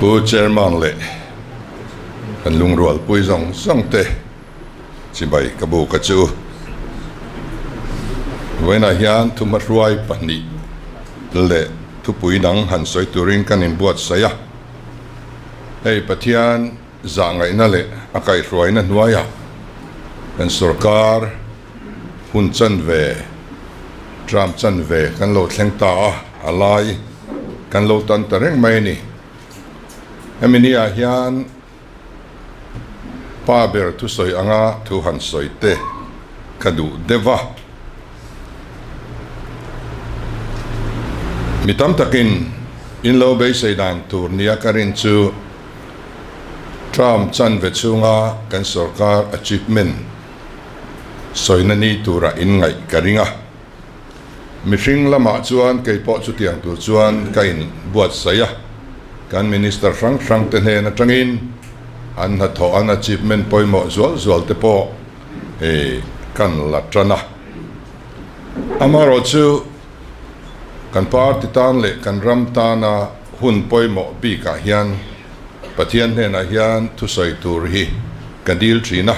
Pu Chairman leh kan lungrualpui zawng zawng te chibai ka buk a chu. Vawiinah hian thuhmahruai pahnih leh thupui dang han sawi turin kan inbuatsaih a. Hei Pathian zahngaihna leh a kaihhruaina hnuaiah kan sorkar hun chanve, term chanve kan lo thleng ta a, a lai kan lo tan ta reng mai a ni. Hemi ni ah hian pa ber thusawi anga thu han sawi te ka duh deuh a. Mi tam takin in lo beisei dan tur nia ka rin chu term chanve chhunga kan sorkar achievement sawina ni tura in ngaih ka ring a. Mihring lamah chuan kei pawh chutiang tur chuan ka in buatsaih a, kan Minister hrang hrang te hnen atangin an hnathawh an achievement pawimawh zual zual te pawh kan la tan a. Amaherawhchu kan party tan leh kan ram tana hun pawimawh bikah hian Pathian hnenah hian thusawi tur hi ka dil thin a.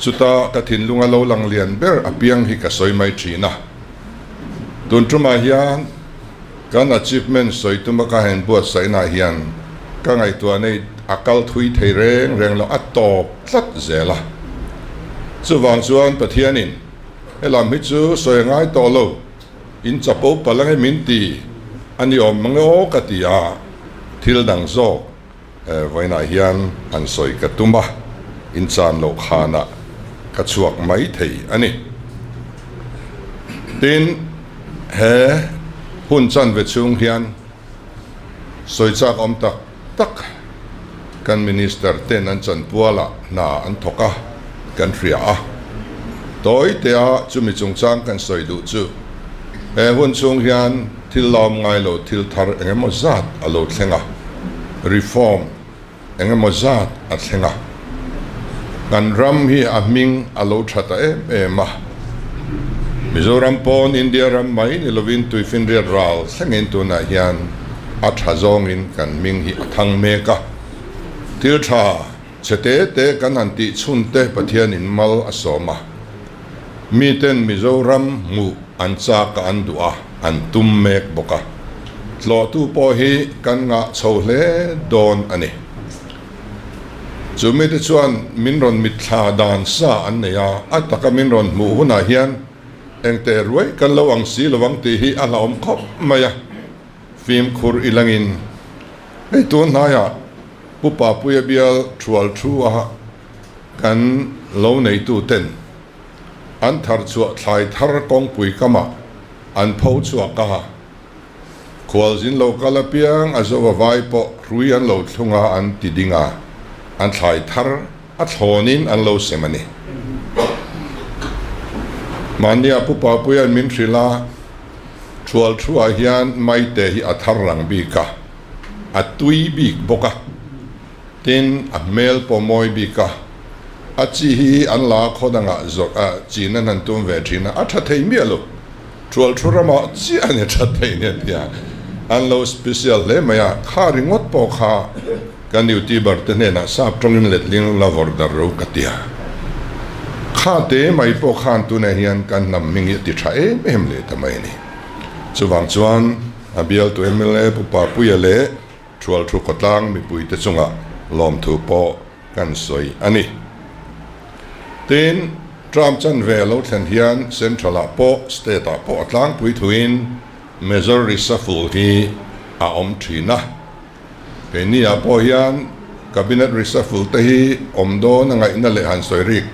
Chuta ka thinlunga lo lang lian ber apiang hi ka sawi mai thin a. Tun tumah hian kan achievement sawi tuma ka han buatsaihnaah hian ka ngaihtuah nei a kal thui thei reng reng lo, a tawp tlat zel a. Chuvang chuan Pathianin helam hi chu sawi a ngai tawh lo. In chapo palh ange min ti a ni awm mange aw ka ti a, thil dang zawk vawiinah hian han sawi ka tum a, in chan loh khanah ka chhuak mai thei a ni. Tin, he hun chanve chhung hian sawi chak awm tak tak kan Minister ten an chanpualah hna an thawk a, kan hria a. Tawi tea chumi chungchang kan sawi duh chu he hun chhung hian thil lawm ngai lo thil thar eng emaw zat a lo thleng a, reform eng emaw zat a thleng a. Kan ram hi a hming a lo tha ta em em a. Mizoram pawn India ram mai ni lovin tuifinriat ral thlengin tunah hian a tha zawngin kan hming hi a thang mek a. Thil tha chhe te te kan han tih chhun te Pathianin mal a sawm a. Miten Mizoram hmuh an chak a an duh a, an tum mek bawk a. Tlawhtu pawh hi kan ngah chho hle dawn a ni. Chu mite chuan min rawn mitthla dan sa an nei a, a taka min rawn hmuh hunah hian engte ruai kan lo ang si lo ang tih hi a hlauhawm khawp mai a, fimkhur i langin hei tun hnaiah Pu Papuia bial thual thu a kan lo neitu ten an thar chhuah thlai thar kawngpui kamah an pho chhuak a. Khualzin lo kal apiang a zo a vai pawh hrui an lo thlung a, an ti ding a, an thlai thar a thlawnin an lo sem a ni. Mahnia Pu Papuia'n min hrilh a, Thual thuah hian maite hi a thar rang bik a, a tui bik bawk a, tin a hmel pawh mawi bik a, a chi hi an la khaw dangah zawrh a chin an han tum ve thin a, a tha thei miah lo. Thual thu ramah chiah a ni that thei nia tia an lo special hle mai a, kha ringawt pawh kha kan youtuber te hnenah sap tawngin letling la vawrh dar ro ka tia. Kha te mai pawh khan tunah hian kan hnam hming hi a ti tha em em leh ta mai a ni. Chuvang chuan a bialtu mla Pu Papuia leh Thual thu khawtlang mipuite chungah lawmthu pawh kan sawi a ni. Tin, Trump chanve a lo thlen hian Central ah pawh State ah pawh a tlangpui thuin Major reshuffle hi a awm thin a. Keini ah pawh hian Cabinet reshuffle te hi awm dawn a ngaihna leh han sawi rik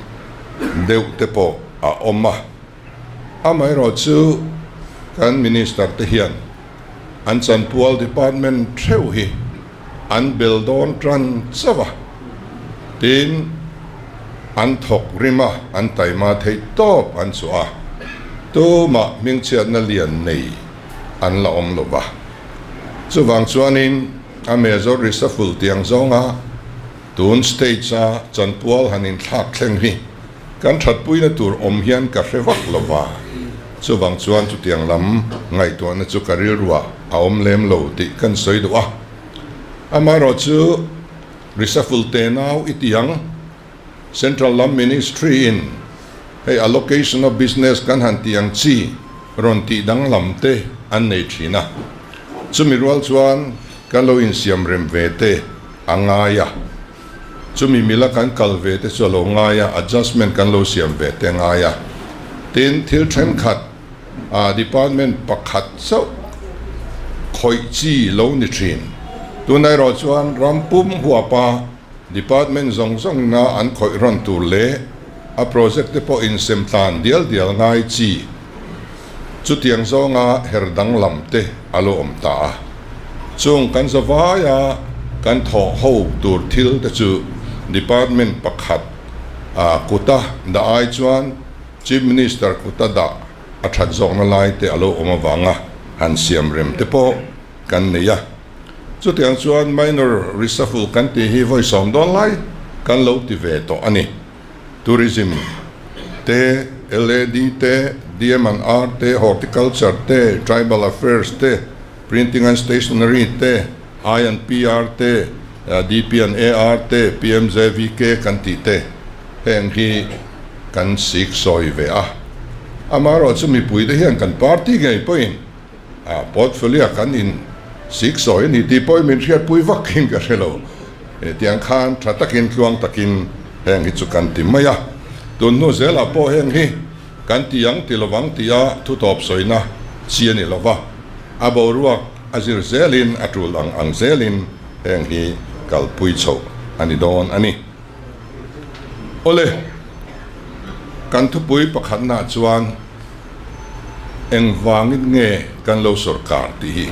deuh te pawh a awm a. Amaherawh chu kan Minister te hian an chanpual department theuh hi an bel dawn tan chauh a, tin an thawk rim a, an taima theih tawp an chhuah a, tumah hmingchhiatna lian nei an la awm lo va. Chuvang chuanin a major reshuffle tiang zawnga tun stage a chanpual han inthlak thleng hi Kan thatpuina tur awm hian ka hre vak lo va, chuvang chuan chutiang lam ngaihtuahna chu ka rilruah a awm lem lo tih kan sawi duh a. Amaherawhchu, reshuffle tenau i ti ang, Central lam Ministry in hei allocation of business kan han tih ang chi rawn tih danglam te an nei thin a, chumi rual chuan kan lo insiam rem ve te a ngai a, chumi mila kan kal ve te chu a lo ngai a, adjustment kan lo siam ve te a ngai a, tin thil thenkhat ah department pakhat chauh khawih chi lo ni thin. Tunah erawh chuan ram pum huapa Department zawng zawngina an khawih rawn tur leh a project te pawh insem tlan dial dial ngai chi chutiang zawnga her danglam te a lo awm ta a. Chung kan zavaia kan thawh ho tur thil te chu Department pakhat a kuta dah ai chuan Chief Minister kuta dah a that zawkna lai te a lo awm avanga han siam rem te pawh kan nei a. Chutiang chuan minor reshuffle kan tih hi vawi 10 dawn lai kan lo ti ve tawh a ni. Tourism te, LAD te, DM and R te, Horticulture te, Tribal Affairs te, Printing and Stationery te, I and PR te, DP and AR te, PMJVK kan tih te heng hi kan sik sawi ve a. Amaherawhchu mipuite hian kan party ngei pawhin A portfolio kan in sik sawi a ni tih pawhin min hriatpui vak in ka hre lo. Tiang khan tha takin tluang takin heng hi chu kan ti mai a. Tun hnu zelah pawh heng hi kan ti ang ti lovang tia thutawp sawina chi a ni lova. A boruak a zir zelin a tul ang ang zelin heng hi kalpui chhoh a ni dawn a ni. Awle, kan thupui pakhatnaah chuan engvangin nge kan lo sawrkar tih hi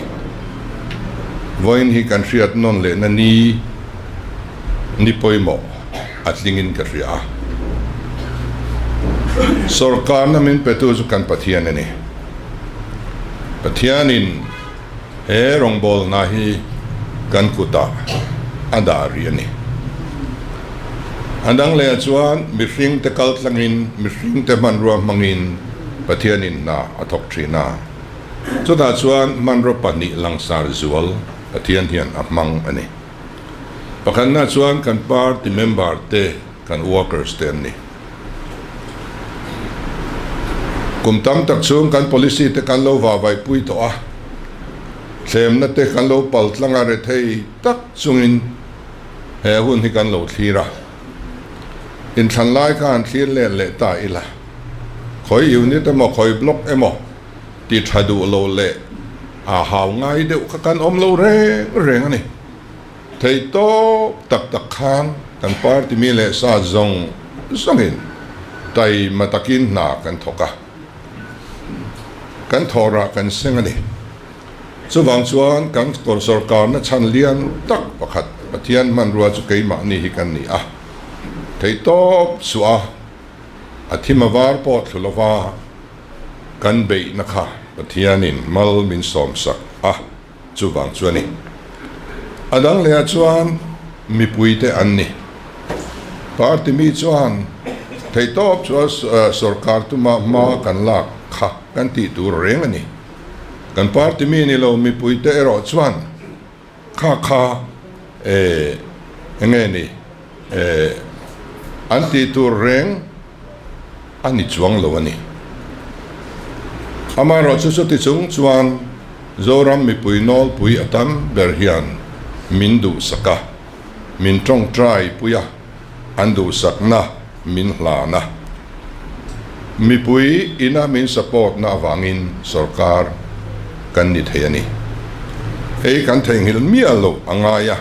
vawiin hi kan hriat nawn lehna ni ni pawimawh a tlingin ka hria a. Sawrkarna min petu chu kan Pathian a ni. Pathianin. He rawngbawlna hi kan kutah a dah rih a ni. A dang lehah chuan mihringte kal tlangin, mihringte hmanrua hmangin Pathianin hna a thawk thin a. Chutah chuan hmanraw pahnih langsar zual Pathian hian a hmang a ni. Pakhatna chuan kan party member te, kan workers te an ni. Kum tam tak chhung kan policy te kan lo vahvaihpui tawh a, thlemna te kan lo pal tlang a rethei tak chungin he hun hi kan lo thlir a. Inthlan lai kha han thlir let leh ta ila, khawi unit emaw khawi block emaw ti tha duh lo leh a hau ngai deuh kha kan awm lo reng reng a ni. Theih tawp tak tak khan kan party mi leh sa zawng zawngin taima takin hna kan thawk a, kan thawhrah kan seng a ni. Chuvang chuan kan sawrkarna chhan lian tak pakhat Pathian hmanrua chu keimahni hi kan ni a, theih tawp suah a, a thim a var pawh thlu lova kan beihna kha Pathianin mal min sawmsak a. Chuvang chu a ni. A dang lehah chuan mipuite an ni. Party mi chuan theihtawp chu a sorkar tuma hma kan lak kha kan tih tur reng a ni. Kan party mi ni lo mipuite erawh chuan kha kha eh enge ni eh an tih tur reng a ni chuang lo a ni. Amaherawhchu chuti chung chuan Zoram mipui nawlpui a tam ber hian min duhsak a, min tawngtai pui a, an duhsakna min hlan a. Mipui ina min support na avangin sorkar kan ni thei a ni. Hei kan theihnghilh miah loh a ngai a.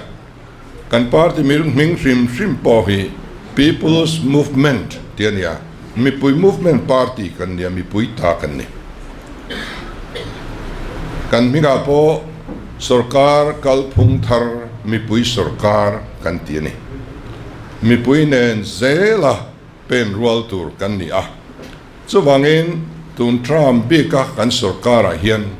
Kan party hming hrim hrim pawh hi People's Movement tih a ni a, mipui movement party kan ni a, mipui ta kan ni. Kan hmingah pawh sawrkar kalphung thar mipui sawrkar kan ti a ni. Mipui nen zela pen rual tur kan ni a. Chuvangin tun term bika kan sawrkarah hian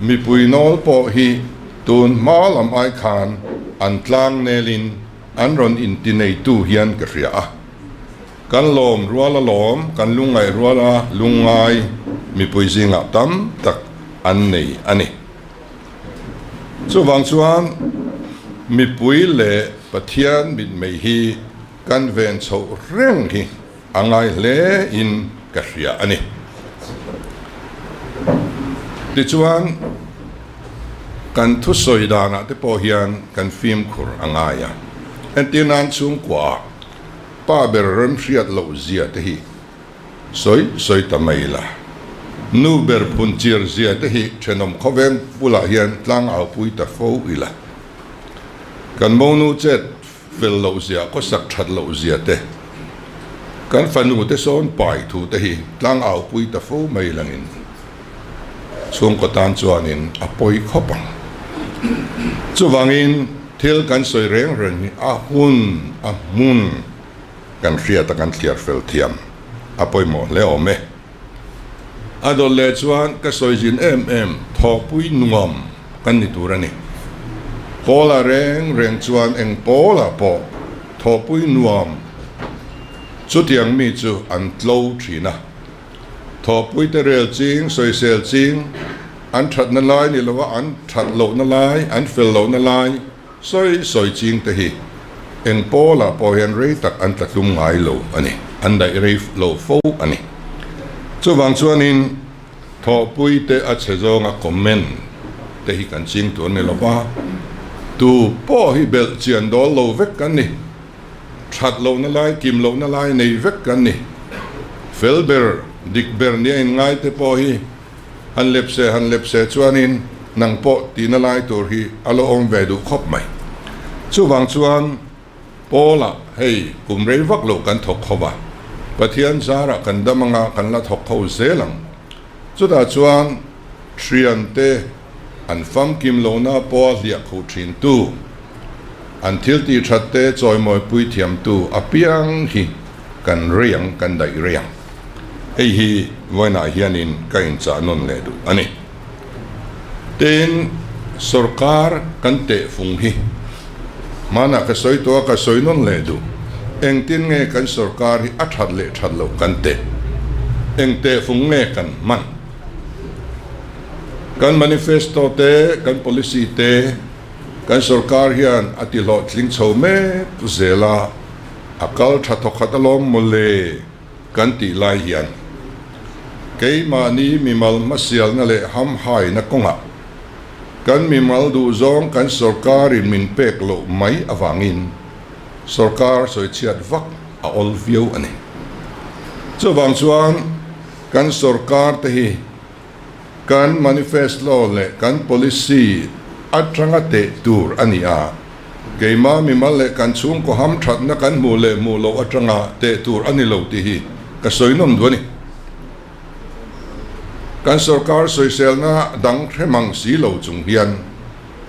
mipui nawl pawh hi tun hma lam ai khan an tlang nelin an rawn intineitu hian ka hria a. Kan lawm rual a lawm, kan lungngaih rual a lungngai mipui zingah tam tak an nei a ni. Chuvang chuan. Mipui leh Pathian mitmei hi kan ven chhoh reng hi a ngai hle in ka hria a ni. Tichuan, kan thusawi danah te pawh hian kan fimkhur a ngai a. Entir nan chhungkuaah pa ber remhriat loh zia te hi sawi sawi ta mai la. Nu ber phun chir zia te hi thenawm khawveng bulah hian tlang aupui ta fo ila. Kan monu chet fel loh zia, khawsak that loh zia te, kan fanu te sawn pai thu te hi tlang aupui ta fo mai langin chhungkaw tan chuanin a pawi khawp ang. Chuvangin thil kan sawi reng reng hi a hun, a hmun kan hriat a kan thliar fel thiam a pawimawh hle awm e. A dawt leh chuan ka sawi zin em em thawhpui nuam kan ni tur a ni. Pawla reng reng chuan eng pawlah pawh thawhpui nuam chutiang mi chu an tlo thin a. Thawhpui te rel ching, sawisel ching, an thatna lai ni lova an that lohna lai, an fel lohna lai, Sawi sawi ching te hi eng pawlah pawh hian rei tak an tla tlum ngai lo a ni, an daih rei lo fo a ni. Chuvang chuanin thawhpui te a chhe zawnga comment te hi kan ching tur a ni lo va, tu pawh hi belh chian dawl lo vek kan ni, that lohna lai, kim lohna lai nei vek kan ni. Fel ber, dik ber nia inngai te pawh hi Han lep se, han lep se chuanin nang pawh tihna lai tur hi a lo awm ve duh khawp mai. Chuvang chuan Paula hei kum rei vak lo kan thawk kho va, Pathian zarah kan dam anga kan la thawk kho zel ang. Chutah chuan thiante an famkim lohna pawha hliah khuh thintu, an thil tih that te chawimawi pui thiamtu apiang hi kan rei ang, kan daih rei ang. Hei hi vawiinah hianin ka inchah nawn leh duh a ni. Tin, sorkar kan tehfung hi hmanah ka sawi tawh a, ka sawi nawn leh duh. Engtin nge kan sorkar hi a that leh that loh kan teh? Eng tehfung nge kan hman? Kan manifesto te, kan policy te kan sorkar hian a tihlawhtling chho mek zel a, a kal tha thawkhat alawm mawle kan tih lai hian keimahni mimal hmasialna leh hamhaina kawngah kan mimal duhzawng kan sorkarin min pek loh mai avangin sorkar sawichhiat vak a awl viau a ni. Chuvang chuan kan sorkar te hi Kan manifesto leh kan policy atanga teh tur a ni a, keimah mimal leh kan chhungkaw hamthatna kan hmuh leh hmuh loh atanga teh tur a ni lo tih hi ka sawi nawm duh a ni. Kan sorkar sawiselna dang hre mang si lo chung hian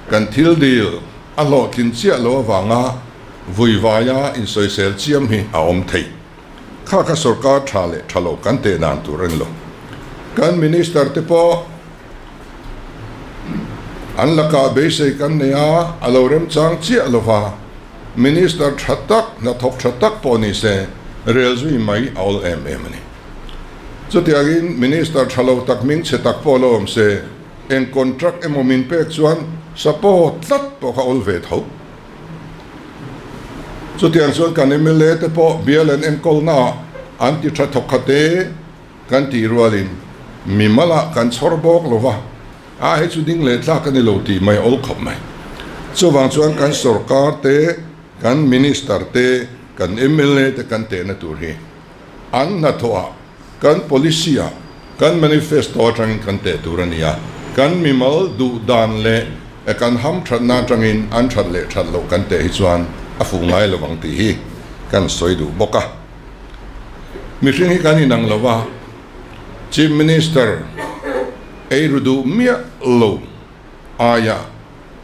kan thil dil a hlawhtlin chiah lo avanga vuivaia insawisel chiam hi a awm thei. Kha kha sorkar tha leh tha lo kan teh dan tur a ni lo. Kan minister te pawh an lakah beisei kan nei a, a lo remchang chiah lo va, minister tha tak, hnathawk tha tak pawh ni se rel zui mai a awl em em a ni. Chutiangin minister tha lo tak hming chhe tak pawh lo awm se, eng contract emaw min pek chuan support tlat pawh kha awl ve tho. Chutiang chuan kan mla te pawh bial an enkawlnaah an ti tha thawk khat e kan tih rualin mimalah kan chhawr bawk lo va, a hei chu ding leh tlak a ni lo tih mai awl khawp mai. Chuvang chuan kan sorkar te, kan minister te, kan mla te kan tehna tur hi an hnathawhah Kan policy ah, kan manifesto atangin kan teh tur a ni a, kan mimal duh dan leh kan hamthatna atangin an that leh that loh kan teh hi chuan a fuh ngai lo ang tih hi kan sawi duh bawk a. Mihring hi kan inang lo a, Chief Minister ei ru duh miah lo aia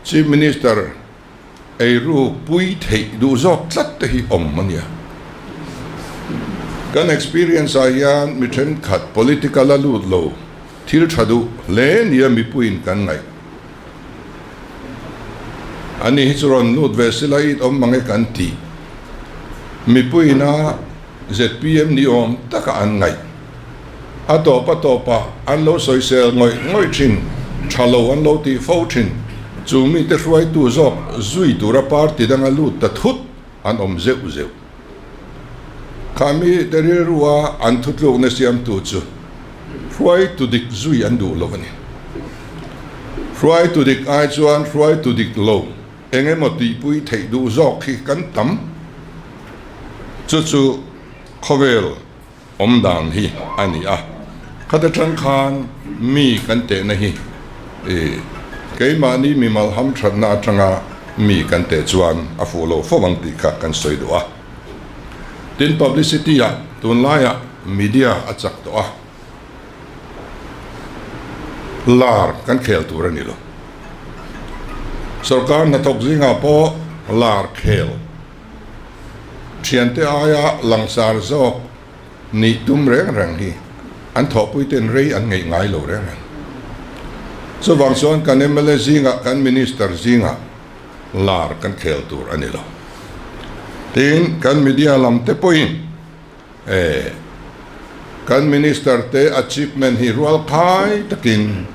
Chief Minister Eiru pui theih duh zawk tlat te hi awm a nia. Kan experience ah hian mi thenkhat political a lut lo thil tha duh hle nia mipuiin kan ngaih. Ani hi chu rawn lut ve sila it awm mange kan ti. Mipuiin a zpm ni awm taka an ngaih. A tawp a tawpah an lo sawisel ngawih ngawih thin, tha lo an lo tih fo thin. Chu mite hruaitu zawk zui tura party danga lut ta thut an awm zeuh zeuh. Kha mite rilrua an thutlukna siamtu chu hruaitu dik zui an duh lo a ni. Hruaitu dik ai chuan hruaitu dik lo eng emaw tihpui theih duh zawk hi kan tam. Chu chu khawvel awm dan hi a ni a, khata tang khan mi kan tehna hi keimahni mimal hamthatna atanga mi kan teh chuan a fuh lo fo ang tih kha kan sawi duh a. Tin, publicity ah tunlaiah media a chak tawh a, lar kan khel tur a ni lo. Sorkar hnathawk zingah pawh lar khel. Thiante aia langsar zawk nih tum reng reng hi an thawhpuite'n rei an ngeih ngai lo reng reng. Chuvang chuan kan mla zingah, kan minister zingah lar kan khel tur a ni lo. Tin, kan media lam te pawhin e kan minister te achievement hi rualkhai takin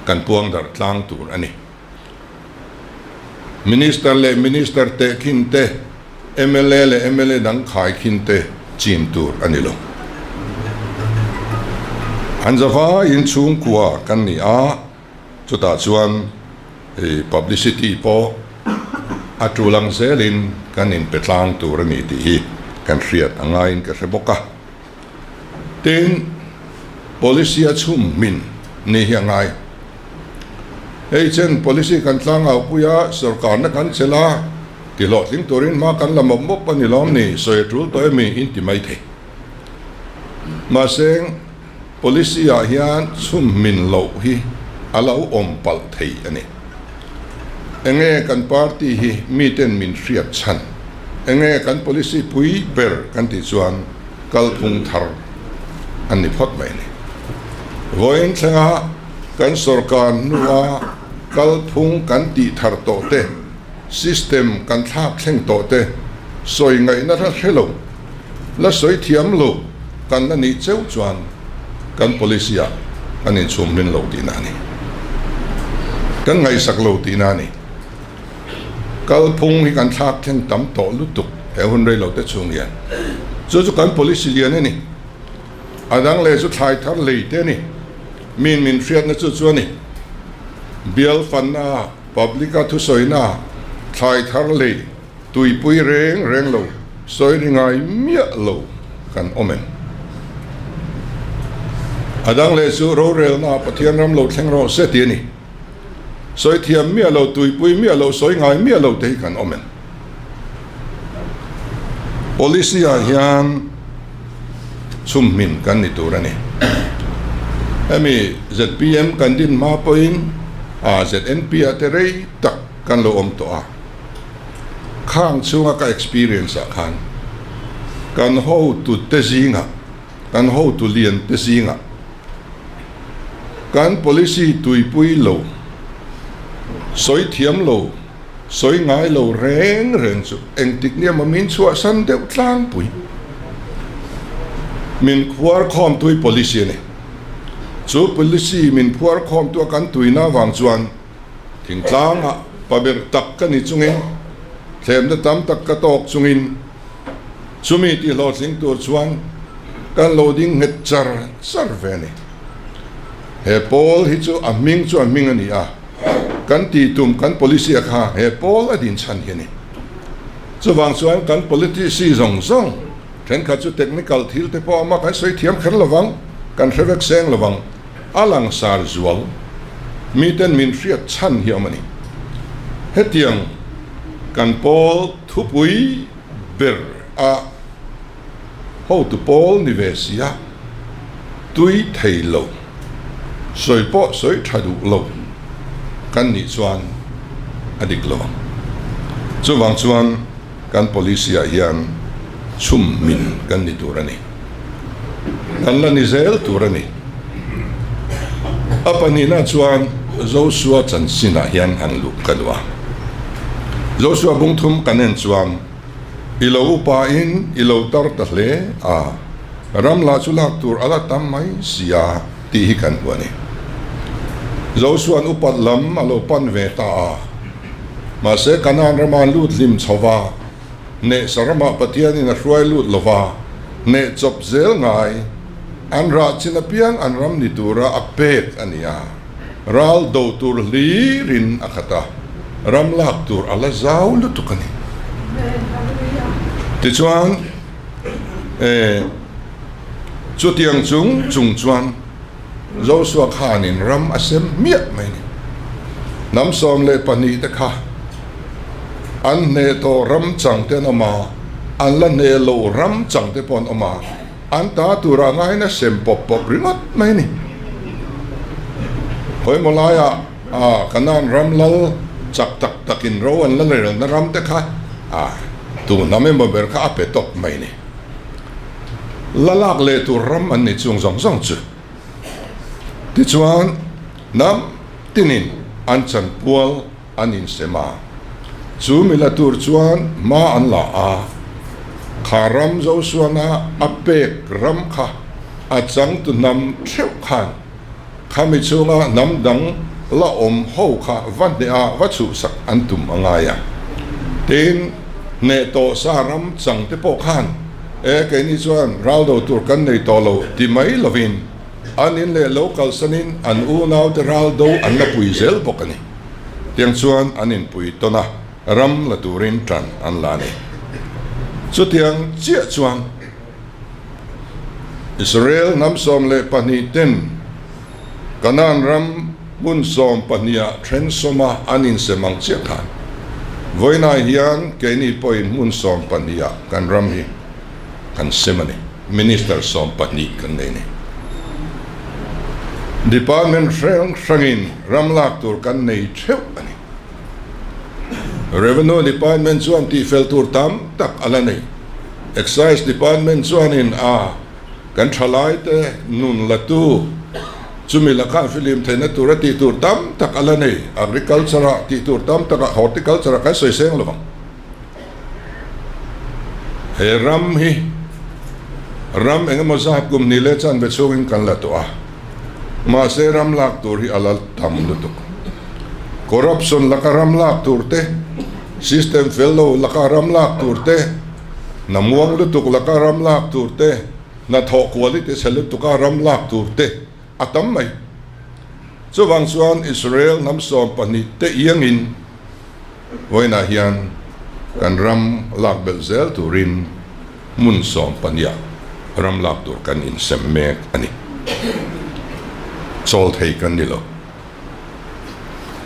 kan puang darh tlang tur a ni. Minister leh Minister tehkhin te, mla leh mla dang khaikhin te chin tur a ni lo. An zavaiin chhungkua kan ni a, chutah chuan publicity pawh a tul ang zelin kan inpe tlang tur a ni tih hi kan hriat a ngaiin ka hre bawk a. Tin, policy a chhum hmin ni hi a ngai. Hei chen policy kan tlangau pui a, sorkarna kan chelh a, ti hlawhtling turin hma kan la mawp mawp a ni lawm ni, sawi a tul tawh emi in ti mai thei. Mahse, policy ah hian chhum hmin loh hi a lo awm palh thei a ni. Enge kan party hi miten min hriat chhan? Enge kan policy pui ber kan tih chuan kalphung thar an ni phawt mai a ni. Vawiin thlenga kan sorkar hnua kalphung kan tih thar tawh te, system kan thlak thleng tawh te sawi ngaihna la hre lo, la sawi thiam lo kan la nih cheu chuan kan policy ah kan inchhum hmin lo tihna a ni. Kan ngaihsak lo tihna a ni. Kalphung hi kan thlak thleng tam tawh lutuk he hun rei lo te chhung hian. Chu chu kan policy lian a ni. A dang leh chu thlai thar lei te a ni. Min min hriatna chu chu a ni. Bial fanna, public a thusawina, thlai thar lei, tuipui reng reng lo, sawi ri ngai miah lo kan awm em? A dang leh chu rorelna Pathian ram lo thleng rawh se ti a ni. Sawi thiam miah lo, tuipui miah lo, sawi ngai miah lo te hi kan awm em? Policy ah hian chhumhmin kan ni tur a ni. Hemi zpm kan din hma pawhin a ZNP ah te rei tak kan lo awm tawh a. Khang chhunga ka experience ah khan kan hotu te zingah, kan hotu lian te zingah kan policy tuipui lo, sawi thiam lo, sawi ngai lo reng reng chu engtik nia maw min chhuahsan deuh tlangpui. Min phuar khawmtui policy a ni. Chu policy min phuar khawmtu a kan tuina avang chuan thingtlangah paber tak ka ni chungin, thlemna tam tak ka tawk chungin, Chumi tih hlawhtling tur chuan kan lo ding nghet char char ve a ni. He pawl hi chu a hming chu a hming a ni a, kan tih tum kan policy a kha he pawl a din chhan hi a ni. Chuvang chuan kan politicy zawng zawng thenkhat chu technical thil te pawh a awm a, kan sawi thiam kher lovang, kan hre vek seng lovang, a langsar zual miten min hriat chhan hi a awm a ni. Hetiang kan pawl thupui ber a hotu pawl ni ve si a, tui thei lo, sawi pawh sawi tha duh lo kan nih chuan a dik lo ang. Chuvang chuan kan policy ah hian chhum min kan ni tur a ni. Kan la ni zel tur a ni. A pahnihna chuan Joshua chanchinah hian han luh ka duh a. Joshua bungthum kan en chuan, I lo upain i lo tar ta hle a, ram lah chu lak tur a la tam mai si a tih hi kan hmu a ni. Josua'n upat lam a lo pan ve ta a. Mahse, Kanaan rama an lut hlim chho va, hnehsa ramah Pathianin a hruai lut lo va, hneh chawp zel ngai, an rah chin apiang an ram ni tura a pek a ni a. Ral do tur hlirin a khat a, ram lak tur a la zau lutuk a ni. Tichuan, eh, chutiang chung chung chuan Joshua khanin ram a sem hmiah mai a ni. Hnam 12 te kha an hneh tawh ram chang te an awm a, an la hneh loh ram chang te pawh an awm a, an ta turah ngaiin a sem pawp pawp ringawt mai a ni. Khawimaw laiah ah Kanaan ram lal chak tak takin ro an la relna ram te kha ah tu hnam emaw ber kha a pe tawp mai a ni. La lak leh tur ram an ni chung zawng zawng chu. Tichuan, hnam tinin an chanpual an insem a, chu mi la tur chuan hma an la a, kha ram Josuana a pek ram kha a changtu hnam theuh khan Khami chhunga hnam dang la awm ho kha va hneh a va chhuhsak an tum a ngai a. Tin, hneh tawh sa ram chang te pawh khan, E, keini chuan ral do tur kan nei tawh lo ti mai lovin an in leh lo kalsanin an unaute ral do an la pui zel bawk a ni. Tiang chuan an inpui tawn a, ram la turin tan an la a ni. Chutiang chiah chuan. Israel hnam 12 ten Kanaan ram hmun sawmpahniha then sawma an insem ang chiah khan vawiinah hian keini pawhin hmun sawmpahniha kan ram hi kan sem a ni. Minister 12 kan nei a ni. Department hrang hrangin ram lak tur kan nei theuh a ni. Revenue Department chuan tihfel tur tam tak a la nei. Excise Department chuanin a kan thalaite nun latu chumi lakah filim theihna tura tih tur tam tak a la nei. Agriculture-ah tih tur tam takah Horticulture-ah kan sawi seng lo vang. He ram hi ram eng emaw zat kum hnih leh chanve chhungin kan la tawh a, mahse ram lak tur hi a la tam lutuk. Corruption laka ram lak tur te, System fel lo laka ram lak tur te, hna muang lutuk laka ram lak tur te, hnathawh quality chhe lutuka ram lak tur te a tam mai. Chuvang chuan Israel hnam 12 te iangin vawiinah hian kan ram lak belh zel turin hmun sawmpahniha ram lak tur kan insem mek a ni. Chawl thei kan ni lo.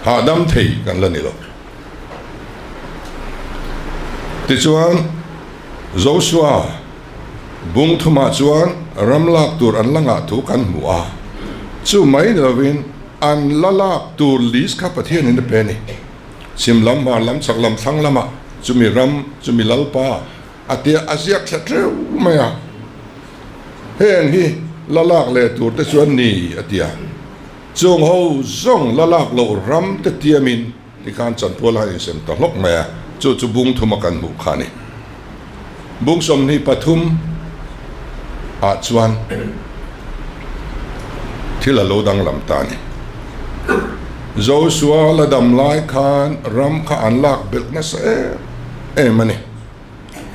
Hahdam thei kan la ni lo. Tichuan, Joshua bung thumah chuan ram lak tur an la ngah thu kan hmu a, chu mai ni lovin an la lak tur list kha Pathianin a pe a ni. Chhim lam, hmar lam, chhak lam, thlang lamah chumi ram, chumi lalpa a tia a ziak thla teuh mai a. Heng hi la lak leh tur te chuan ni a ti a. Chung ho zawng la lak loh ram te tiamin tikhan chanpual a insem ta hlawk mai a, chu chu bung thuma kan hmuh kha a ni. Bung 23 ah chuan thil a lo danglam ta a ni. Joshua la dam lai khan ram kha an lak belh nasa em em a ni.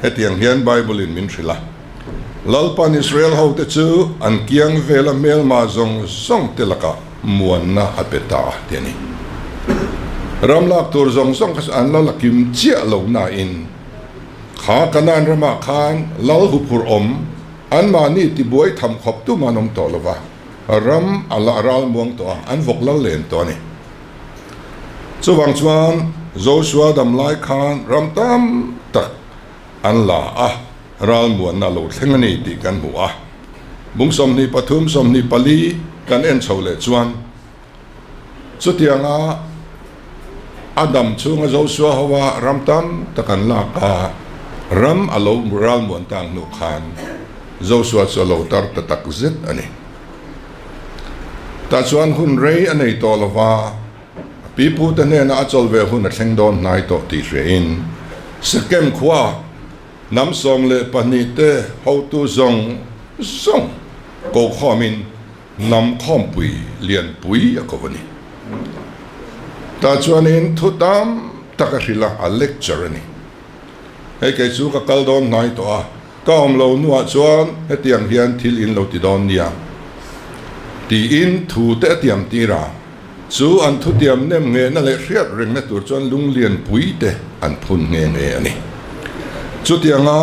Hetiang hian Bible in min hrilh a, Lalpan Israel hote chu an kiang vela hmelma zawng zawng te lakah muanna a pe ta ti a ni. Ram lak tur zawng zawng kha chu an la la kim chiah lo nain kha Kanaan ramah khan lal huphurh awm anmahni tibuai tham khawp tum an awm tawh lo va, ram a la ral muang tawh a, an vawk lal len tawh a ni. Chuvang chuan Joshua dam lai khan ram tam tak an la a, ralmuanna a lo thleng a ni tih kan hmu a. Bung 23, 24 kan en chho leh chuan chutianga a dam chhunga Joshua hoa ram tam tak an lak a, ram a lo ralmuan tak hnu khan Joshua chu a lo tar ta tak zet a ni. Tah chuan hun rei a nei tawh lo va, a pipute hnenah a chawl ve hun a thleng dawn hnai tawh tih hriain Sekem khua hnam 12 te hotu zawng zawng kokhawmin hnam khawmpui lianpui a ko a ni. Tah chuanin thu tam tak a hrilh a, a lecture a ni. Hei kei chu ka kal dawn hnai tawh a, ka awm lo hnuah chuan hetiang hian thil in lo ti dawn nia tiin thu te a tiam tir a, chu an thutiam nem nghehna leh hriat rengna tur chuan lunglian pui te an phun nghe nghe a ni. Chutianga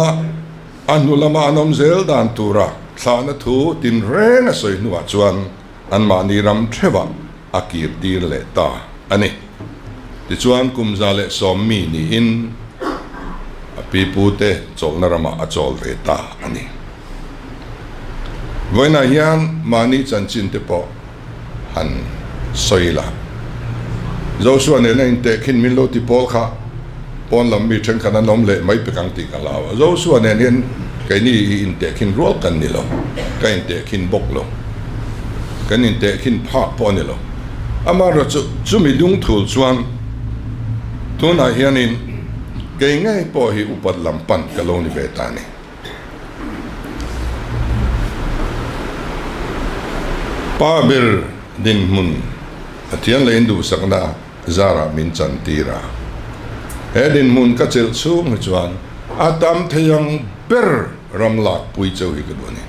a hnu lama an awm zel dan tura thlahna thu tinreng a sawi hnuah chuan anmahni ram theuhah a kir tir leh ta a ni. Tichuan kum 110 mi niin a pipute chawlhna ramah a chawl ve ta a ni. Vawiinah hian mahni chanchin te pawh han sawi la. Joshua nena intehkhin min lo ti pawl kha pawn lam mi thenkhat an awm leh mai pek ang tih ka hlau a. Joshua nen hian keini hi intehkhin rual kan ni lo, ka intehkhin bawk lo, kan intehkhin phak pawh a ni lo. Amaherawhchu chumi lungthul chuan tunah hianin kei ngei pawh hi upat lam pan ka lo ni ve ta a ni. Pa ber dinhmun Pathian leh induhsakna zarah min chantir a. He dinhmun ka chelh chhung hi chuan a tam thei ang ber ram lakpui cheu hi ka duh a ni.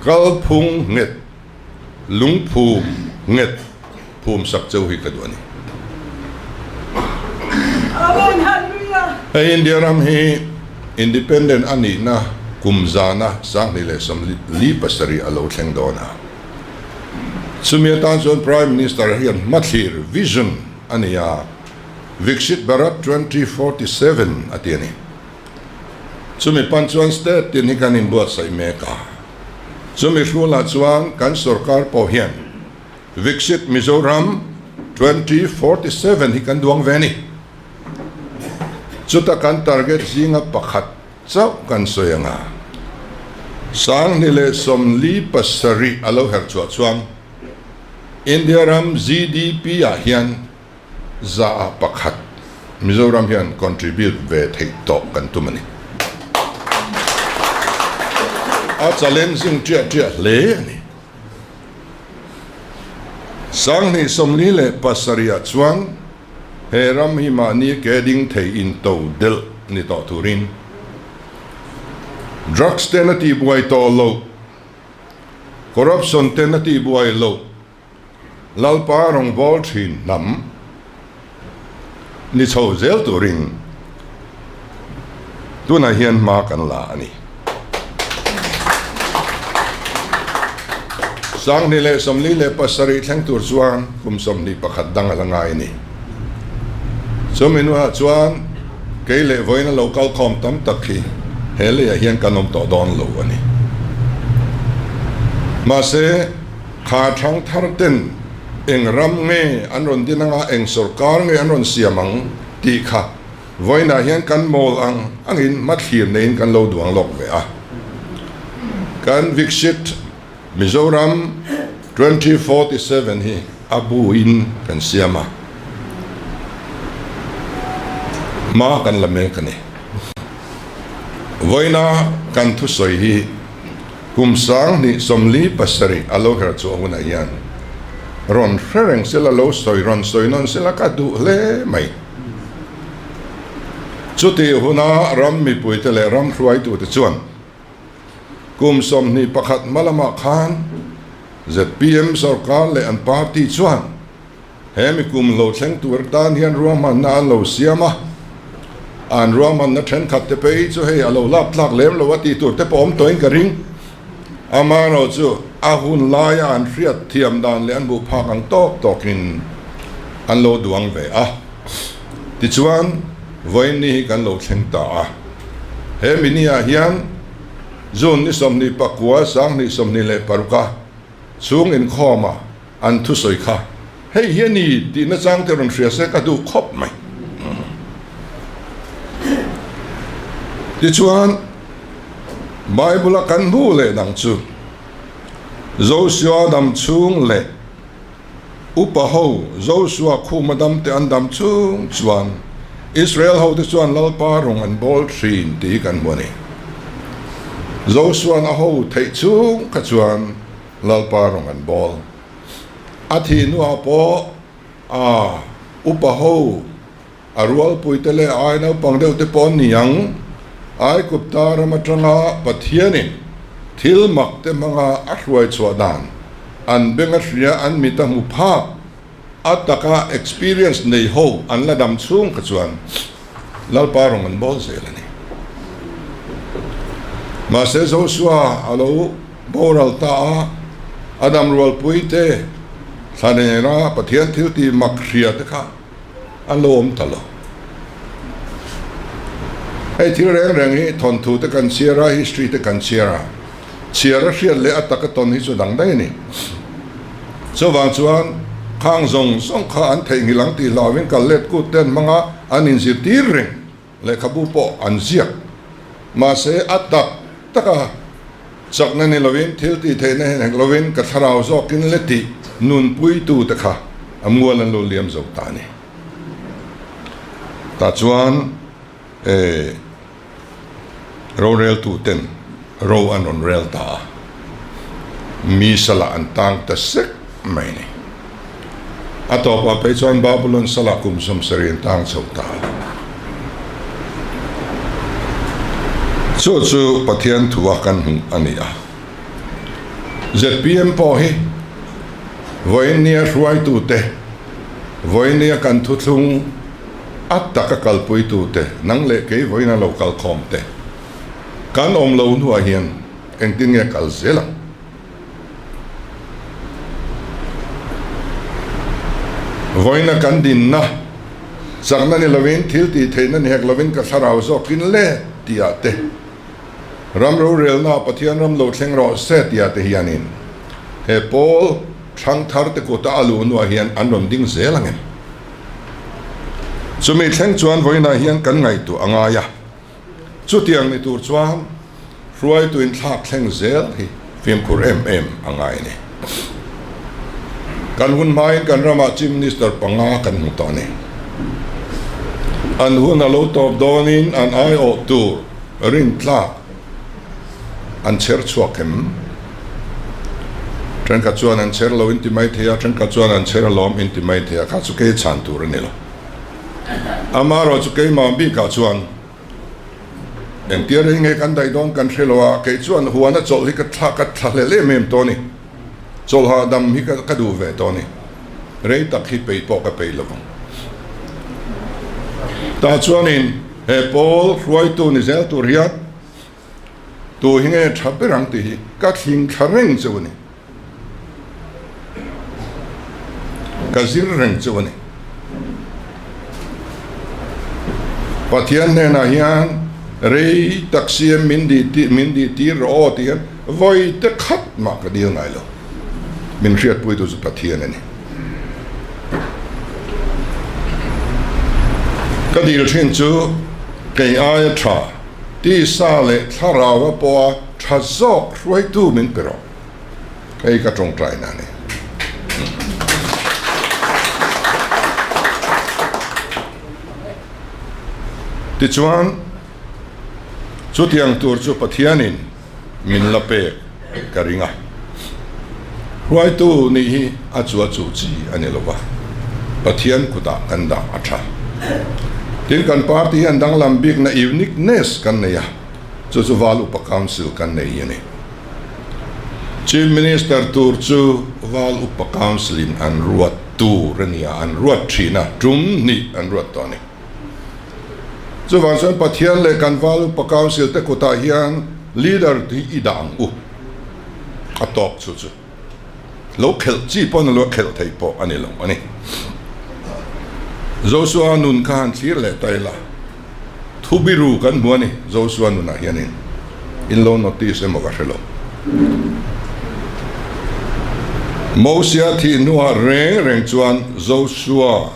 Kalphung nghet Lungphum nghet phum sak cheu hi ka duh a ni. Hei India ram hi Independent a nihna kum zana 2027 a lo thleng dawn a. Chumi atan chuan Prime Minister hian hmathlir, vision, a nei a, Viksit Bharat 2047 a ti a ni. Chumi pan chuan state tin hi kan inbuatsaih mek a. Chumi hrulah chuan kan sorkar pawh hian Viksit Mizoram 2047 hi kan duang ve a ni. Chuta kan target zinga pakhat chauh kan sawi ang a, 2047 a lo herh chhuah chuan India ram GDP ah hian 1% Mizoram hian contribute ve theih tawh kan tum a ni. A challenging ṭiah ṭiah hle a ni. 2047 ah chuan he ram hi mahni ke ding thei in to delh ni tawh turin drugs ten a tihbuai tawh loh, corruption ten a tihbuai loh, Lalpa rawngbâwl ṭhin hnam ni chho zel turin tunah hian hma kan la a ni. 2047 thleng tur chuan kum 21 dang a la ngai a ni. Chumi hnuah chuan kei leh vawiin a lo kalkhawm tam tak hi he leiah hian kan awm tawh dawn lo a ni. Mahse, Kha thang thar ten eng ram nge an rawn din anga eng sorkar nge an rawn siam ang tih kha vawiinah hian kan mawl ang angin hmathlir neiin kan lo duang lawk ve a. Kan Viksit Mizoram 2047 hi a buin kan siam a, hma kan la mek a ni. Vawiina kan thusawi hi Kum 2047 a lo her chhuah hunah hian rawn hre reng sela, lo sawi rawn sawi nawn sela ka duh hle mai. Chutih huna ram mipuite leh ram hruaitute chuan kum 21 hma lamah khan zpm sorkar leh an party chuan He mi kum lo thleng tur tan hian ruahmanna an lo siam a, an ruahmanna thenkhat te phei chu hei a lo lap tlak lem lo a tih tur te pawh awm tawhin ka ring. Amaherawh chu a hun laia an hriat thiam dan leh an hmuh phak ang tawk tawkin an lo duang ve a. Tichuan, vawiin ni hi kan lo thleng ta a. He mi ni-ah hian June ni 29, 2026 a chhung inkhawma An thusawi kha hei hi a ni tih nachang te rawn hria se ka duh khawp mai. Tichuan, Bible-a kan hmuh leh dang chu Joshua dam chhung leh upa ho Joshua khuma dam te an dam chung chuan Israel ho te chuan Lalpa rawng an bawl thin tih hi kan hmu a ni. Joshua-an a ho theih chung kha chuan. Lalpa rawng an bawl. A thih hnuah pawh a upa ho, a rualpuite leh ai naupang deuh te pawh an ni ang. Aigupta ram atanga Pathianin thil mak te hmanga a hruai chhuah dan an beng a hria, an mit a hmu phak, a taka experience nei ho an la dam chhung kha chuan Lalpa rawng an bawl zel a ni. Mahse Joshua a lo boral ta a, a dam rualpui te thla nena Pathian thil tih mak hria te kha an lo awm ta lo. Hei thil reng reng hi thawnthu te kan chhiar a, history te kan chhiar a, chhiar a hriat leh a taka tawn hi chu dang daih a ni. Chuvang chuan khang zawng zawng kha an theihnghilh ang tih hlauhin kal let kut te an hmang a, an inzirtir reng. Lehkhabu pawh an ziak. Mahse a tak taka chakna ni lovin, thil tih theihna hen hek lovin ka thlarau zawkin le tih nunpuitute kha a mual an lo liam zo ta a ni. Tah chuan e. Roreltuten ro an rawn rel ta a, mi salah an tang ta sek mai a ni. A tawpah phei chuan Babulon salah kum 70 an tang chho ta a. Chu chu Pathian thua kan hmuh a ni a. Zpm pawh hi vawiin nia hruaitute, vawiin nia kan thuthlung, A taka kalpuitute, nang leh kei vawiin a lo kal khawm te, kan awm lo hnuah hian engtin nge kal zel ang? Vawiina kan dinna, chakna ni lovin, thil tih theihna ni hek lovin ka thlarau zawkin le tihah te, ram rorelnaah Pathian ram lo thleng rawh se tihah te hianin he pawl thangthar te kuta a luh hnuah hian an rawn ding zel ang em? Chumi thleng chuan vawiinah hian kan ngaihtuah a ngai a, chutiang ni tur chuan hruaitu inthlak thleng zel hi fimkhur em em a ngai a ni. Kan hun hmain kan ramah Chief Minister panga kan hmu tawh a ni. An hun a lo tawp dawnin an aiawh tur rintlak an chher chhuak em? Thenkhat chuan an chher lo inti mai thei a, thenkhat chuan an chher alawm inti mai thei a, kha chu kei chhan tur a ni lo. Amaherawh chu keimah bikah chuan engtia rei nge kan daih dawn kan hre lo a, kei chuan huana chawlh hi ka thla ka thla hlel em em tawh a ni. Chawlh hahdam hi ka duh ve tawh a ni. Rei tak hi peih pawh ka peih lo vang. Tah chuanin he pawl hruaitu ni zel tur hian Tu hi nge tha ber ang tih hi ka thling thla reng cheu a ni. Ka zir reng cheu a ni. Pathian hnenah hian rei tak siam min dih tih min dih tir rawh aw tih hian vawi te khat mah ka dil ngai lo. Min hriatpuitu chu Pathian a ni. Ka dil thin chu kei aia tha. Tisa leh thlarau a pawha tha zawk hruaitu min pe rawh. Hei ka tawngtaina a ni. Tichuan, chutiang tur chu Pathianin min la pek ka ring a. Hruaitu nih hi a chu a chu chi a ni lo va, Pathian kutah kan dah a tha. Tin, kan party hian danglam bikna uniqueness kan nei a, chu chu Val Upa Council kan nei hi a ni. Chief Minister tur chu Val Upa Council in an ruat tur a ni a, an ruat thin a, tum hnih an ruat tawh a ni. Chuvang chuan Pathian leh kan Val Upa Council te kutah hian leader hi i dah ang u. A tawk chu chu lo khelh chi pawh a ni lo a, khelh theih pawh a ni lo a ni. Joshua nun kha han thlir leh ta ila, thu biru kan hmu a ni Joshua nunah hianin in lo notice emaw ka hre lo. Mosia thih hnuah reng reng chuan Joshua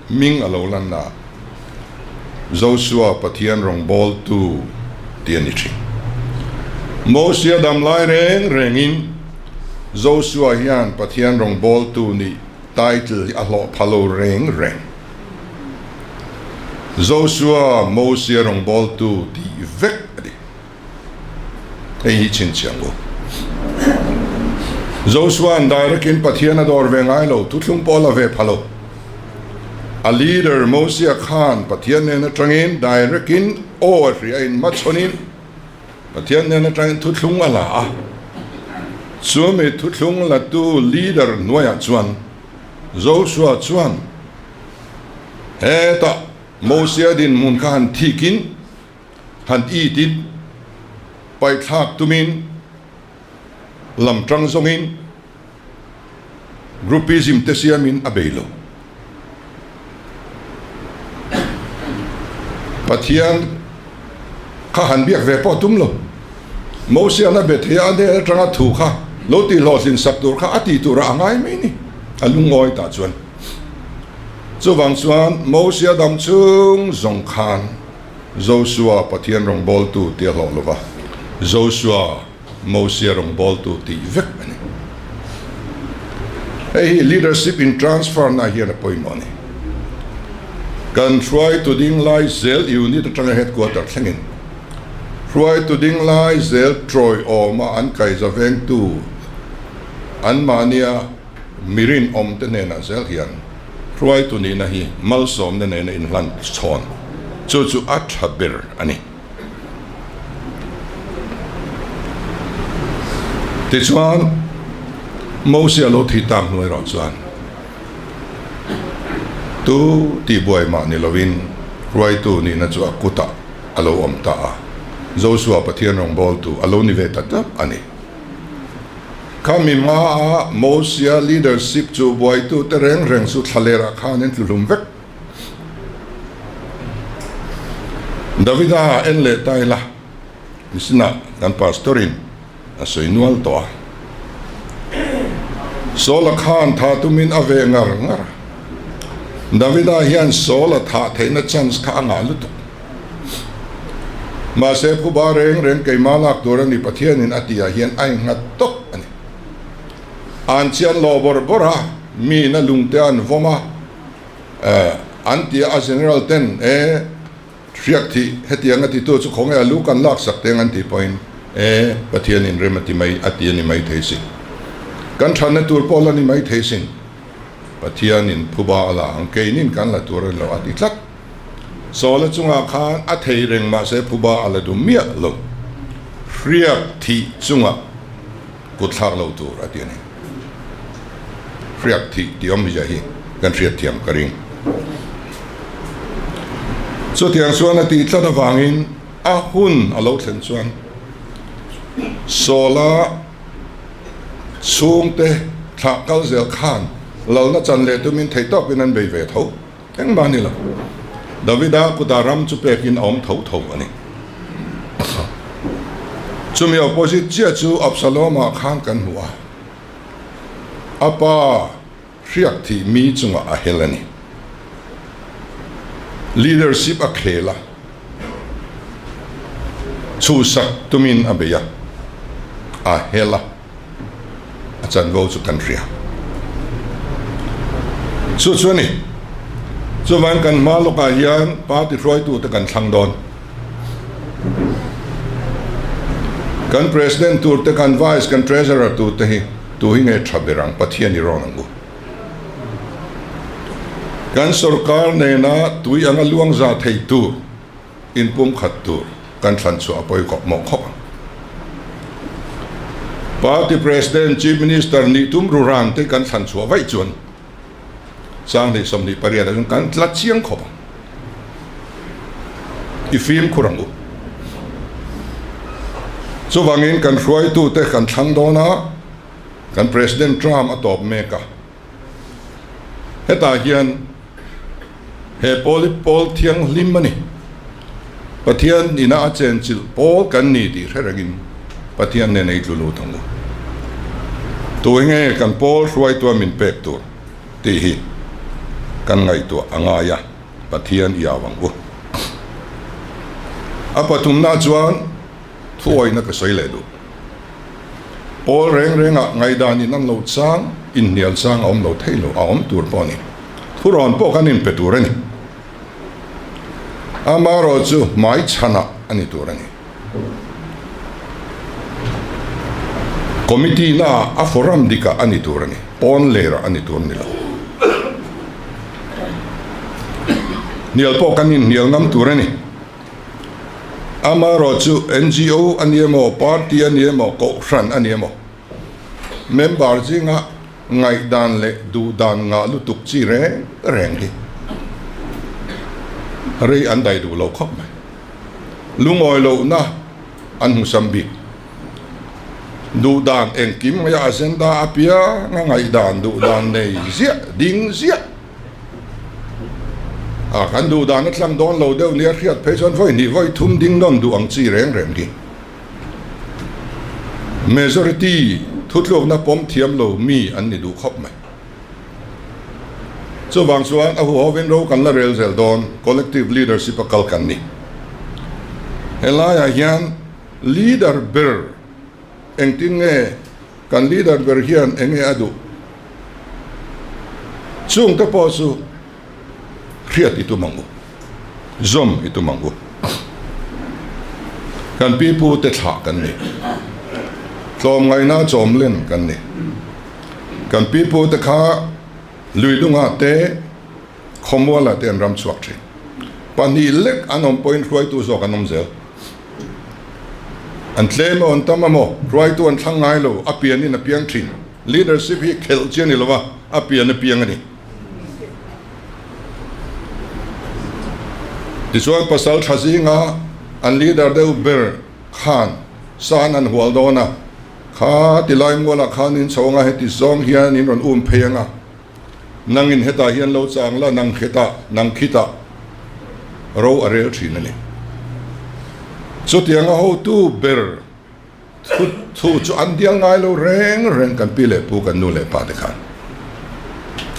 Hming a lo lan a, Joshua Pathian rawngbawltu tih a ni thin. Mosia dam lai reng rengin Joshua hian Pathian rawngbawltu nih title hi a hlawh pha lo reng reng. Joshua Mosia rawngbawltu tih vek a ni. Hei hi chhinchhiah ang u. Josua'n direct-in Pathian a dawr ve ngai lo, thuthlung pawh a la ve pha lo. A leader Mosia khan Pathian nen atangin direct-in aw a hria in hmachhawnin Pathian nen atangin thuthlung a la a. Chumi thuthlung latu leader hnuaiah chuan Joshua chuan hetah Mosia dinhmun kha han thikin, han itin, paihthlak tumin, lam tang zawngin groupism te siamin a bei lo. Pathian kha han biak ve pawh tum lo. Mosian a be thei a, a hnen atanga thu kha lo tih hlawhtlin sak tur kha a tih turah a ngai mai ni, a lungawi tah chuan. Chuvang chuan Mosia dam chung zawng khan Joshua Pathian rawngbawltu tih a hlawh lo va, Joshua Mosia rawngbawltu tih vek a ni. Hei hi leadership in transfer na hian a pawimawh a ni. Kan hruaitu ding lai zel unit atanga headquarter thlengin hruaitu ding lai zel tawiawma an kaiza vengtu anmahnia Mi rinawmte hnenah zel hian hruaitu nihna hi malsawmna nena inhlan chhawn chu chu a tha ber a ni. Tichuan, Mosia lo thi tak hnu erawh chuan tu tihbuai mah ni lovin hruaitu nihna chu a kutah a lo awm ta a, Josua Pathian rawngbawltu a lo ni ve ta tlat a ni. Khami hmaa Mosia leadership chu buaitute reng reng chu thlalerah khan an tluhlum vek. Davida en leh ta ila, nisinah kan pastor-in a sawi nual tawh a. Saul-a khan tha tumin a ve ngar ngar a. Davida hian Saul-a thah theihna chance kha a ngah lutuk. Mahse, phuba reng reng keimah lak tur a ni Pathianin a tihah hian a innghat tawp a ni. An chian lo bawrh bawrh a, miin a lungte an vawm a, an ti a, a general ten e hriak thih hetiang a titu chu khawnge a lu kan laksak teng an tih pawhin e Pathianin rem a ti mai a ti a ni mai thei sin. Kan thatna tur pawh la ni mai thei sin. Pathianin phuba a la ang keinin kan la tur a ni lo a ti tlat. Sawla chungah khan a thei reng mahse phuba a la dum miah lo. Hriak thih chungah kut thlak lo tur a ti a ni. Hriak thih tih awmzia hi kan hriat thiam ka ring. Chutiang chuan a tih tlat avangin a hun a lo thlen chuan Sawla chhungte thlah kal zel khan lalna chan leh tumin theihtawpin an bei ve tho. Engmah ni lo. Davida kutah ram chu pekin a awm tho tho a ni. Chumi opposite chiah chu Absalom-ah khan kan hmu a, a pa hriak thih mi chungah a hel a ni. Leadership a khel a, chhuhsak tumin a bei a, a hel a. a chanvo chu kan hria. Chu chu a ni. Chuvang kan hma lawkah hian party hruaitute kan thlang dawn. Kan president tur te, kan vice, kan treasurer tur te hi tu hi nge tha ber ang Pathian i rawn ang u. Kan sorkar nena tui anga luang za thei tur. Inpumkhat tur kan thlan chhuah a pawi kawp mawh khawp ang. Party President, Chief Minister nih tum ru ran te kan thlan chhuah vaih chuan Sanghnih 28 ah chuan kan tla chiang khawp ang. I fimkhur ang u. Chuvangin kan hruaitute kan thlang dawn a, kan President term a tawp mek a. Hetah hian he pawl hi pawl thianghlim a ni. Pathian ina a chenchilh pawl kan ni tih hre rengin Pathian nen ei tlu lut ang u. Tu enge kan pawl hruaitua min pek tur tih hi kan ngaihtuah a ngai a, Pathian i au ang u. A pathumna chuan thuawihna ka sawi leh duh. Pawl reng rengah ngaihdan in an lo chang, inhnial chang a awm lo thei lo, a awm tur pawh a ni. Thurawn pawh kan inpe tur a ni. Amaherawh chu hmaichhanah a ni tur a ni. Committee na a forum dikah a ni tur a ni, pawn lerah a ni tur a ni lo. Hnial pawh kan inhnial ngam tur a ni. Amaherawhchu NGO a ni emaw, party a ni emaw, kohhran a ni emaw, member zinga ngaihdan leh duhdan ngah lutuk chi reng reng hi rei an dai duh lo khawp mai. Lungawi lohna an hmusam bik. Duhdan engkim mai a agenda apianga ngaihdan duhdan nei ziah ding ziah a kan duhdan a tlang dawn lo deuh nia hriat phei chuan vawi hnih vawi thum ding nawn duh ang chi reng reng hi majority thutlukna pawm thiam lo mi an ni duh khawp mai. Chuvang chuan a huhovin ro kan la rel zel dawn collective leadership a kal kan ni. Helaiah hian Leader ber engtin nge kan leader ber hian enge a duh? Chung te pawh chu hriat i tum ang u, zawm i tum ang u. Kan pipu te thlah kan ni, tlawmngaihna chawmlen kan ni. Kan pipu te kha luidungah te khawmualah te an ram chhuak thin. Pahnih lek an awm pawhin hruaitu zawk an awm zel. An tlem emaw an tam emaw hruaitu an thlang ngai lo, a pianin a piang thin. Leadership hi khelh chi a ni lo va, a pian a piang a ni. Tichuan pasal tha zinga an leader deuh ber khan san an hual dawn a, kha tilai mualah khan in chho anga heti zawng hian in rawn um phei anga, Nangin hetah hian lo chang la, nang hetah, nang khitah ro a rel thin a ni. Chutianga hotu ber thu thu chu an dial ngai lo reng reng kan pi leh pu kan nu leh pa te khan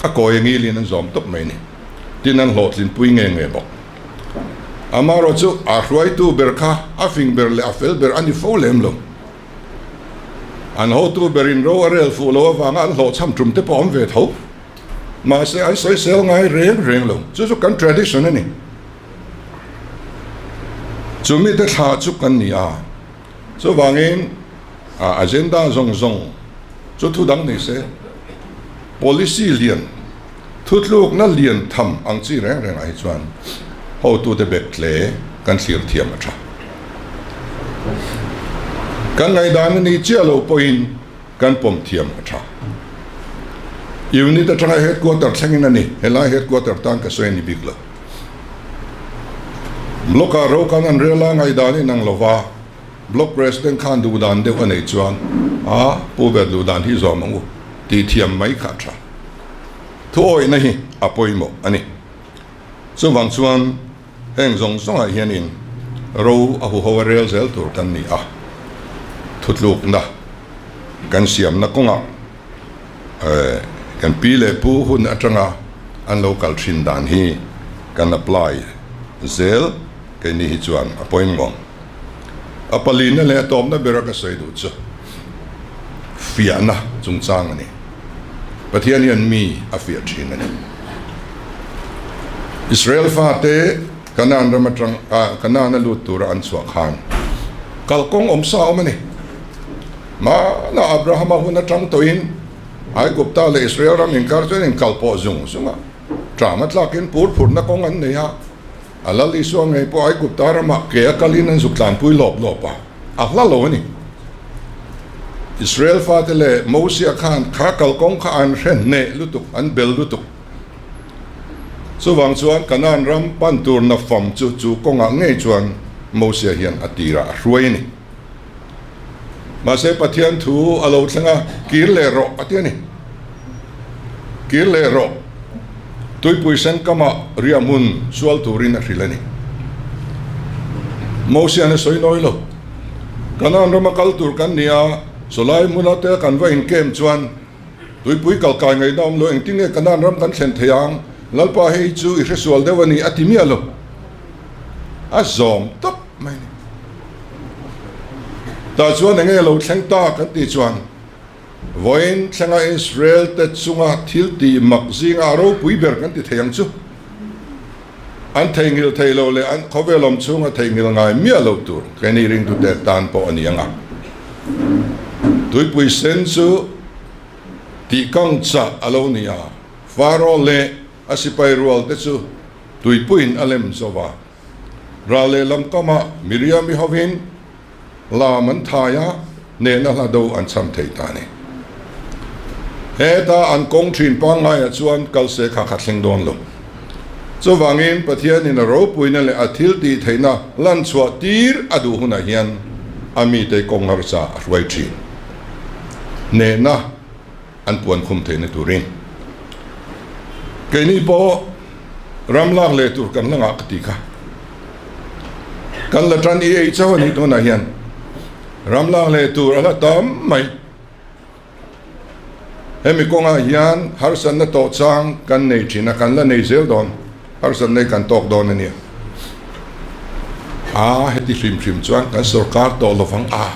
a kawi a ngilin an zawm tawp mai a ni. Tin an hlawhtlinpui nge nge bawk. Amaherawhchu a hruaitu ber kha a fing ber leh a fel ber a ni fo lem lo. An hotu berin ro a rel fuh lo avanga an hlawhchham tum te pawh awm ve tho. Mahse an sawisel ngai reng reng lo. Chu chu kan tradition a ni. Chu mite thla chu kan ni a. Chuvangin a agenda zawng zawng chu thu dang ni se. Policy lian, thutlukna lian tham ang chi reng rengah hi chuan hotute bek hle kan thlir thiam a tha. Kan ngaihdan a ni chiah lo pawhin kan pawm thiam a tha. Unit atanga headquarter thlengin a ni, helai headquarter tan ka sawi a ni bik lo. Block-ah ro kan an rel a, ngaihdan inang lova. Block President khan duh dan deuh a neih chuan a pu ber duh dan hi zawm ang u tih thiam mai kha a tha. Thuawihna hi a pawimawh a ni. Chuvang chuan heng zawng zawngah hianin ro a huho a rel zel tur kan ni a, thutlukna kan siamna kawngah kan pi leh pu hun atanga an lo kal thin dan hi kan apply zel keini hi chuan a pawimawh. A palina leh a tawpna bera ka sawi duh chu fiahna chungchang a ni. Pathian hian mi a fiah thin a ni. Israel fate Kanaan ram atang Kanaan a lut tura an chhuah khan kalkawng awm sa awm a ni. Hmana Abrahama hun atang tawhin Aigupta leh Israel ram inkar chuan inkalpawh zung zung a, ṭam a tlakin pur phurna kawng an nei a. A Lal Isua ngei pawh Aigupta ramah ke a kalin an zuk tlanpui lawp lawp a, a hla lo a ni. Israel fate leh Mosia khan kha kalkawng kha an hre hneh lutuk, an bel lutuk. Chuvang chuan Kanaan ram pan tur nafam chu chu kawngah ngei chuan Mosia hian a tirah a hruai a ni. Mahse Pathian thu a lo thleng a, kir leh rawh a ti a ni. Kir leh rawh, tuipui sen kamah riah hmun sual turin a hrilh a ni. Mosian a sawi nawi lo. Kanaan rama kal tur kan ni a, sawlai hmuna te kan va inkem chuan tuipui kalkai ngaihna awm lo, engtin nge Kanaan ram kan thlen thei ang, Lalpa hei chu i hresual deuh a ni a ti miah lo. A zawm tawp mai a ni. Tah chuan enge lo thleng ta kan tih chuan vawiin thlenga Israel te chunga thil tih mak zinga a ropui ber kan ti thei ang chu. An theihnghilh thei lo leh an khawvel awm chhunga theihnghilh ngai miah lo tur keini ringtute tan pawh a ni ang a. Tuipui sen chu tihkang chah a lo ni a, Faro leh a sipai rual te chu tuipuiin a lem zo va. Ral lehlam kamah Miriami hovin lam an thai a, hnehna hla do an cham thei ta a ni. Heta an kawng thin pangngaiah chuan kal se kha kha thleng dawn lo. Chuvangin Pathianin a ropuina leh a thil tih theihna lan chhuah tir a duh hunah hian a mite kawng harsa a hruai thin. Hnehna an puan khum theihna turin keini pawh ram lak leh tur kan la ngah ka ti kha. Kan la tan i ei chauh a nih tunah hian ram lak leh tur a la tam mai. Hemi kawngah hian harsatna tawh chang kan nei thin a, kan la nei zel dawn, harsatna hi kan tawk dawn a nia. A heti hrim hrim chuan kan sorkar tawh lovang a,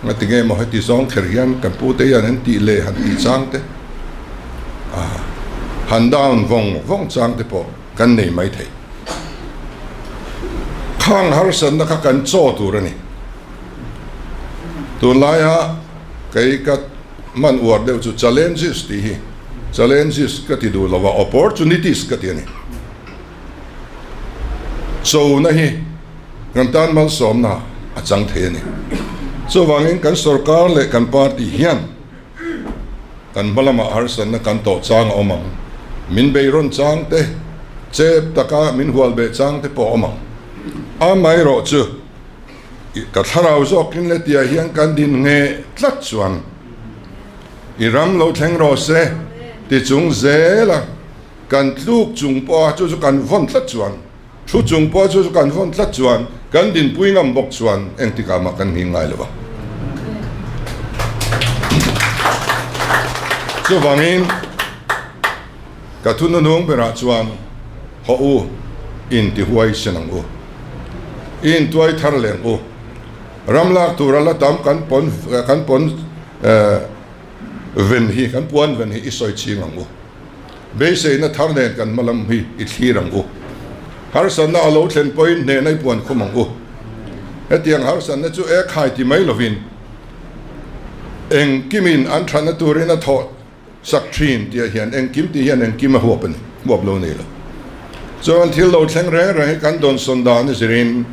ngati nge maw heti zawng kher hian kan pute hian an tih leh han tih chang te, a han down vawng vawng chang te pawh kan nei mai thei. Khang harsatna kha kan chaw tur a ni. Tunlaia kei ka hman uar deuh chu challenges tih hi, challenges ka ti duh lo a, opportunities ka ti a ni. Chona hi kan tan malsawmna a chang thei a ni. Chuvangin kan sorkar leh kan party hian kan hma lamah harsatna kan tawh chang a awm ang. Min beirawn chang te, chep taka min hual beh chang te pawh a awm ang. Amaherawhchu. Ka thlarau zawkin le tiah hian kan din nge tlat chuan i ram lo thleng rawh se ti chung zela kan tluk chung pawha chu chu kan vawn tlat chuan thu chung pawha chu chu kan vawn tlat chuan kan dinpui ngam bawk chuan engtikah mah kan nghing ngai lo va. Chuvangin ka thunuhnung berah chuan hawh u intihuai sen ang u. I intuai thar leh ang u. Ram lak tura la tam kan pawn kan pawn ven hi kan puan ven hi i sawi ching ang u. Beiseina thar nen kan hma lam hi i thlir ang u. Harsatna a lo thlen pawhin hnehna i puan khum ang u. Hetiang harsatna chu e khai ti mai lovin engkimin an thatna turin a thawh Sak thin tih ah hian engkim tih hian engkim a huap a ni, huap lo nei lo. Chuan thil lo thleng reng reng hi kan dawnsawn dan a zirin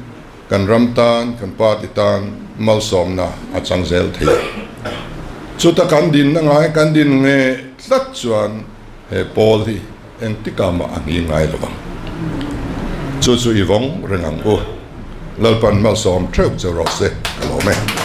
kan ram tan, kan party tan malsawmna a chang zel thei a. Chuta kan dinna ngai kan din nge tlat chuan he pawl hi engtikah mah a hni ngai lo vang. Chu chu i vawng reng ang u. Lalpan malsawm theuh che rawh se ka lawm e.